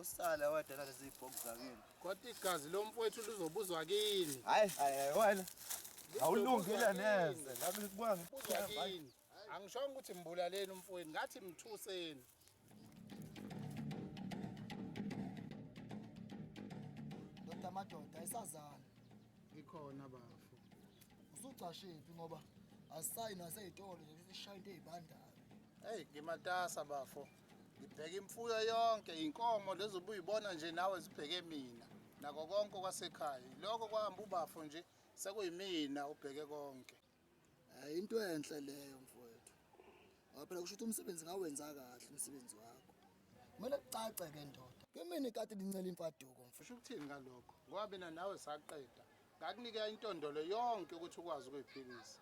Awusala wedwa nalezi ibhox zakini. Kodwa igazi lomfowethu lizobuzwa kini. Hayi hayi wena. Awulungile neze. Ngabe ngikubuka Buzwa kini. Angishongo ukuthi mbulaleni umfowenu, ngathi mthuseni. Ndoda amadoda ayisazana. Ngikhona bafo. Usucashephi ngoba asisayi nasey'tolo nje sishaya into ey'bandayo. Hey, ngimatasa bafo. Ngibheka imfuyo yonke, inkomo lezi ubuyibona nje nawe zibheke mina. Nako konke kwasekhaya. Lokho kwahamba ubafo nje sekuyimina ubheke konke. Hayi into enhle leyo mfowethu. Ngoba phela kusho ukuthi umsebenzi ngawenza kahle umsebenzi wakho. Kumele kucace ke ndoda. Kimina ikati lincela imfaduko mfowethu. Usho ukuthini ngalokho? Ngoba mina nawe saqeda. Ngakunika intondolo yonke ukuthi ukwazi ukuyiphilisa.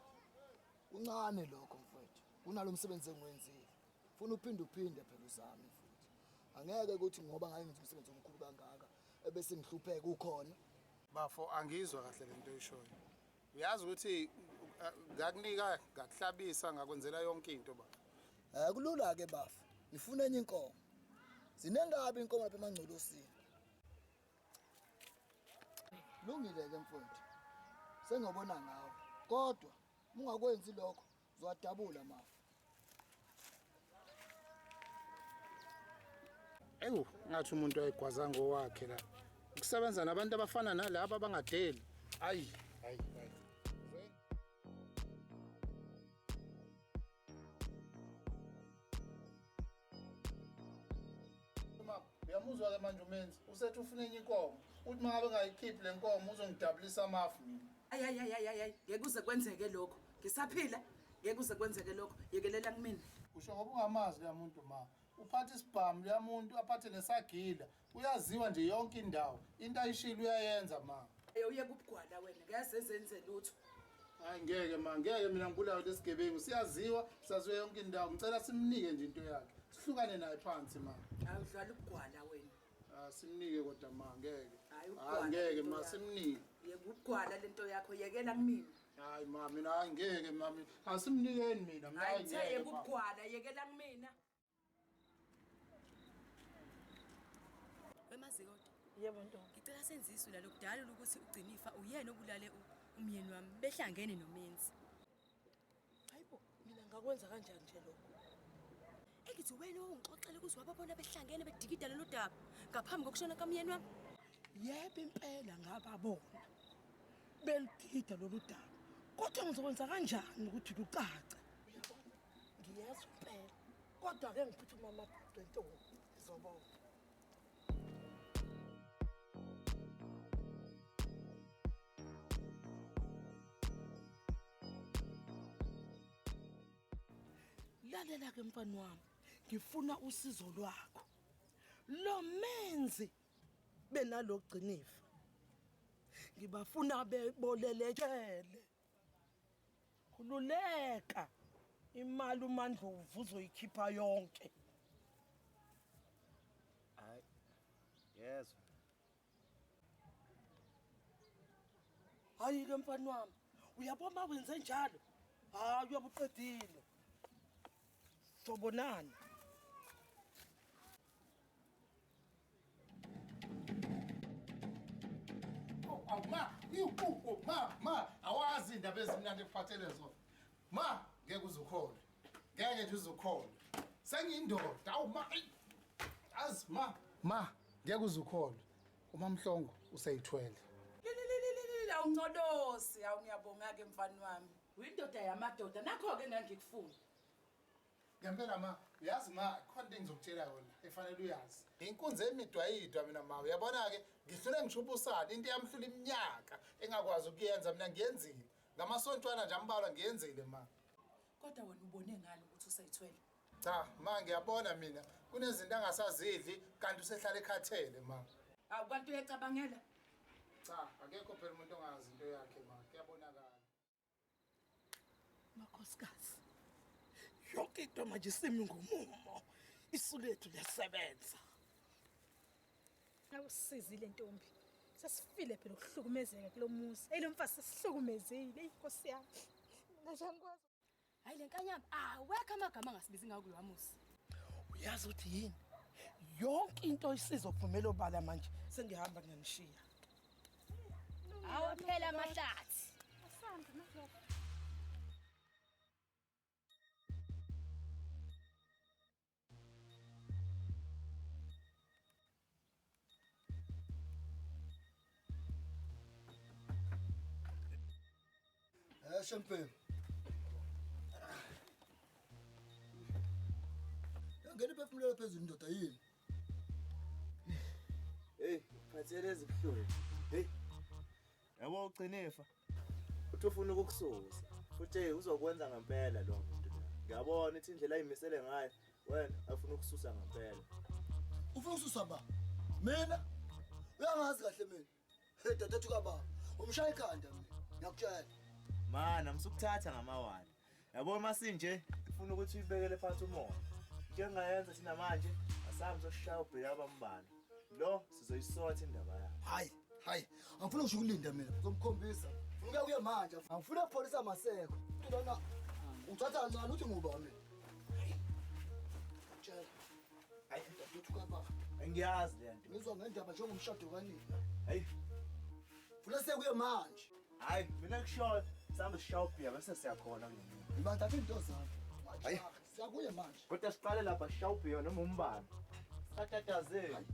Kuncane lokho mfowethu. Kunalo msebenzi engiwenzile. Funa uphinde uphinde phela uzame futhi. Angeke ukuthi ngoba ngake ngenza umsebenzi omkhulu kangaka ebese ngihlupheka ukhona. Bafo angizwa kahle lento oyishoyo. Uyazi ukuthi ngakunika ngakuhlabisa ngakwenzela yonke into bafo. Eh kulula ke bafo. Ngifuna enye inkomo. Zinengabi inkomo lapha emangcolosini. Lungile ke mfowethu. Sengiyobona ngawe. Kodwa ungakwenzi lokho uzowadabula amafu. Ewu ngathi umuntu ayigwaza ngowakhe la. Ukusebenza nabantu abafana nalaba abangadeli. Ayi, ayi, ayi. Uyamuzwa ke manje umenzi usethi ufuna enye inkomo uthi uma ngabe ngayikhiphi le nkomo uzongidabulisa amafu mina. Ayi ayi ayi ayi ayi ngeke kuze kwenzeke lokho. Ngisaphila ngeke kuze kwenzeke lokho. Yekelela kumina. Usho ngoba ungamazi leya muntu ma. Uphatha isibhamu leya muntu aphathe nesagila. Uyaziwa nje yonke indawo. Into ayishilo uyayenza ma. Hey uye kubugwala wena ngeke sezenze lutho. Hayi ngeke ma, ngeke mina ngibulawe lesigebengu. Siyaziwa, saziwa yonke indawo. Ngicela simnike nje into yakhe. Sihlukane naye phansi ma. Hayi udlala ubugwala wena. Ah simnike kodwa ma ngeke. Hayi Hayi ubugwala. ngeke lento ma yakho. simnike. Yeka ubugwala lento yakho yekela kumina. Hayi ma mina hayi ngeke ma mina. Asimnikeni mina. Mina Hayi hayi ngithe ngeke yeka ma. ubugwala yekela kumina. Wemazikode. Yebo ntombi. Ngicela senze isu la lokudalula ukuthi ugcinifa uyena obulale umyeni wami behlangene nomenzi. Hayibo, mina ngakwenza kanjani nje lokho? Engithi wena owungixoxela ukuthi wababona behlangene bedikida lolu daba ngaphambi kokushona kamyeni wami. Yebo impela ngababona. Belidida lolu daba. Kodwa ngizokwenza kanjani ukuthi lucace? Uyabona? Ngiyezwa impela. Kodwa ke ngiphuthuma amabhudu entombi. Ngizobona. Lalela ke mfana wami, ngifuna usizo lwakho. Lo menzi benalogcinifa. Ngibafuna bebolelekele. Khululeka. Imali uMandlovu uzoyikhipha yonke. Hayi. Yezwa. Hayi ke mfana wami, uyabona uma wenze njalo? Hayi uyabuqedile. Sobonana. Awu ma, iwukuku ma, ma, awazi indaba ezimnandi ekuphathele zona. Ma, ngeke uzukholwe. Ngeke nje uzukholwe. Sengiyindoda, awu ma. eyi. Azi ma, ma, ngeke uzukholwe. UMamhlongo useyithwele. Lililililili awuncolosi awu ngiyabonga ke mfana wami. Uyindoda yamadoda nakho ke ngangikufuna. Ngempela ma, uyazi ma, khona into engizokutshela yona efanele uyazi. Inkunzi emidwayidwa mina ma, uyabona-ke ngihlule ngisho ubusana into eyamhlula iminyaka engakwazi ukuyenza mina ngiyenzile. Ngamasontwana nje ambalwa ngiyenzile ma. Kodwa wena ubone ngani ukuthi useyithwele? Cha, ma ngiyabona mina kunezinto angasazidli kanti usehlala ekhathele ma. Awu kanti uyacabangela? Cha, akekho phela umuntu ongazi into yakhe ma, kuyabonakala. Makhosikazi. Yonke into manje isimi ngomumo. Isu lethu liyasebenza. Awusizile ntombi. Sesifile phela ukuhlukumezeka kulomuzi. Ey lo mfazi sesihlukumezile. Ey Nkosi yami. Mina nje angikwazi. Hayi le nkanyamba awekho amagama angasibizi ngawo kulowa muzi. Uyazi ukuthi yini? Yonke into isizophumela obala manje. Sengihamba ngiyanishiya. Awaphela amahlathi. Asambe nalokho. Shempeni. Yangena iphefumulela phezulu indoda yini? Hey, phathele ezibuhlungu. Hey. Yabo ugcinefa. Uthi ufuna ukukususa. Futhi uzokwenza ngempela lo muntu. Ngiyabona ukuthi indlela ayimisele ngayo wena afuna ukususa ngempela. Ufuna ukususa ba? Mina? Uyangazi kahle mina. Hey dadethu kababa, umshaya ikhanda mina. Ngiyakutshela. Mana msukuthatha ngamawala. Yabo masinje ufuna ukuthi uyibekele phansi umoya. Into engayenza thina manje asambe soshaya ubheka abambala. Lo sizoyisotha indaba yakhe. Hayi, hayi, angifuni ngisho ukulinda mina. Ngizomkhombisa. Ufuna ukuya manje. Angifuni ukupholisa amaseko. Lona uthatha kancane uthi nguba mina. Tshela. Hayi dadethu kababa. Angiyazi le nto. Ngizwa ngendaba njengomshado kanini. Hayi. Funa sekuye manje. Hayi, mina kusho sambe sishaya ubhiya bese siyakhona kulena. Ngibathatha into zami. Hayi. Siyakuye manje. Kodwa siqale lapha sishaya ubhiya noma umbani. Satatazeni.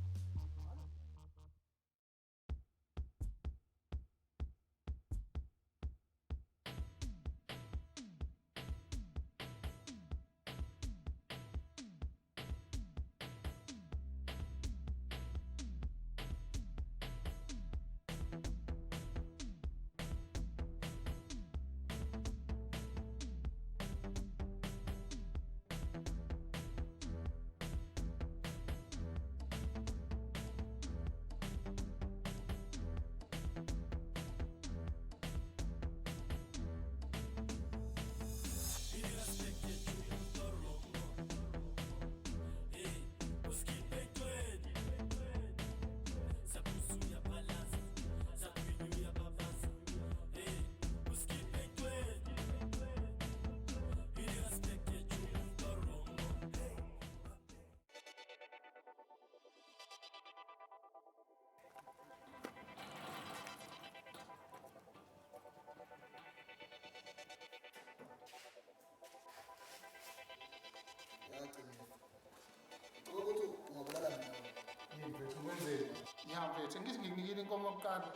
Mfethu, ngithi ngikunikile inkomo yokuqala,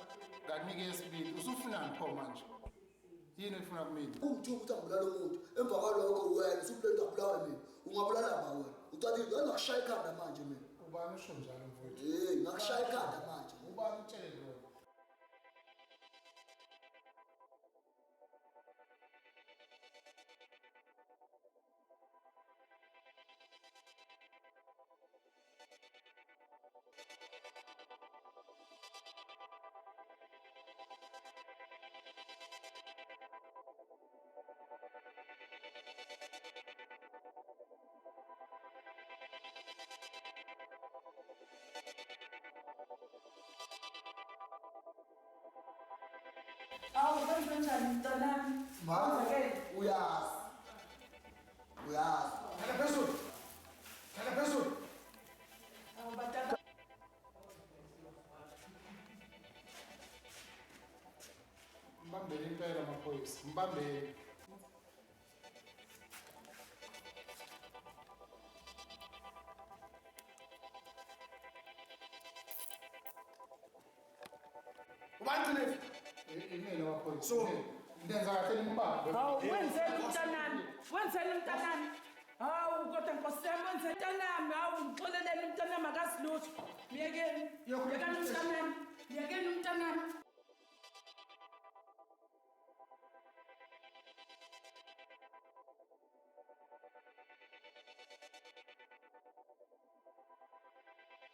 ngakunika eyesibili. Usufunani pho manje? Yini efuna kumina? Ungithuka ukuthi angibulala umuntu. Emva kwalokho wena usuplenda ukubulawa mina. Ungabulala ba wena? Ucathi ngakushaya ikhanda manje mina. Ubani usho njalo mfowethu? Hey, ngakushaya ikhanda manje. Ubani utshele lokho? Awu kanjani mntanami? Ma, uyazi. Uyazi. Hlala phezulu. Hlala phezulu. Awu batata. Mbambeni impela maphoyisa, mbambeni. Ubani Imina maphoyisa. So, ndenza kahle nimbambe. Hawu wenzeni mntanami? Wenzeni mntanami? Hawu kodwa Nkosi yami wenzeni mntanami? Hawu ngixoleleni mntanami akazi lutho. Myekeni. Yekani mntanami. Myekeni mntanami.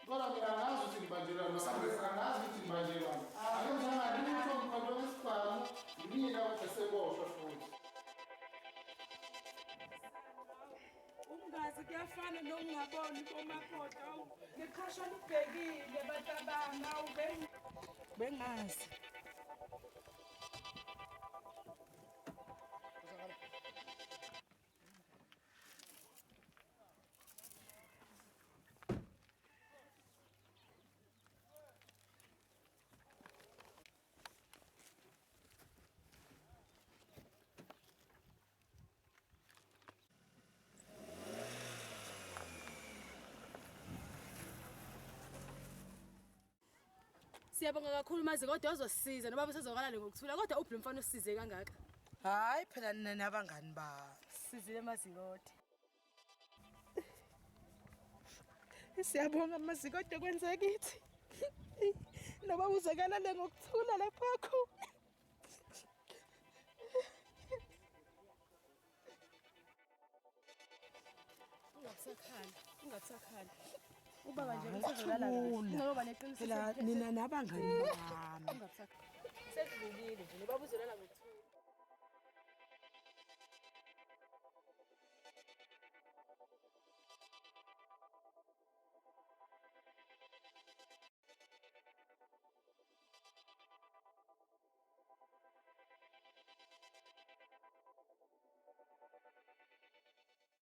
Kodwa mina angazi ukuthi ngibanjelwani, angazi ukuthi ngibanjelwani. Angizange lutho ngiphandwe ngesibhamu, yimina kodwa seboshwa futhi. Ungazi kuyafana nokungaboni komakoti. Awu ngiqhasha lubhekile batabami awu bengazi. Siyabonga kakhulu mazi kodwa wazosisiza nobaba usezokalale ngokuthula kodwa uphi lo mfana osisize kangaka? Hayi phela nina nabangani bami. Sisizile mazikode. Siyabonga mazikode kwenze kithi. Nobaba uzekalale ngokuthula lapho akhona. Ungabusakhala, ungabusakhala. Ubaba nje usezolala kahle. Ngoba neqiniso Phela nina nabangani bami. Ungabusakhala. Sekuvukile nje nobaba uzolala ngokuthula.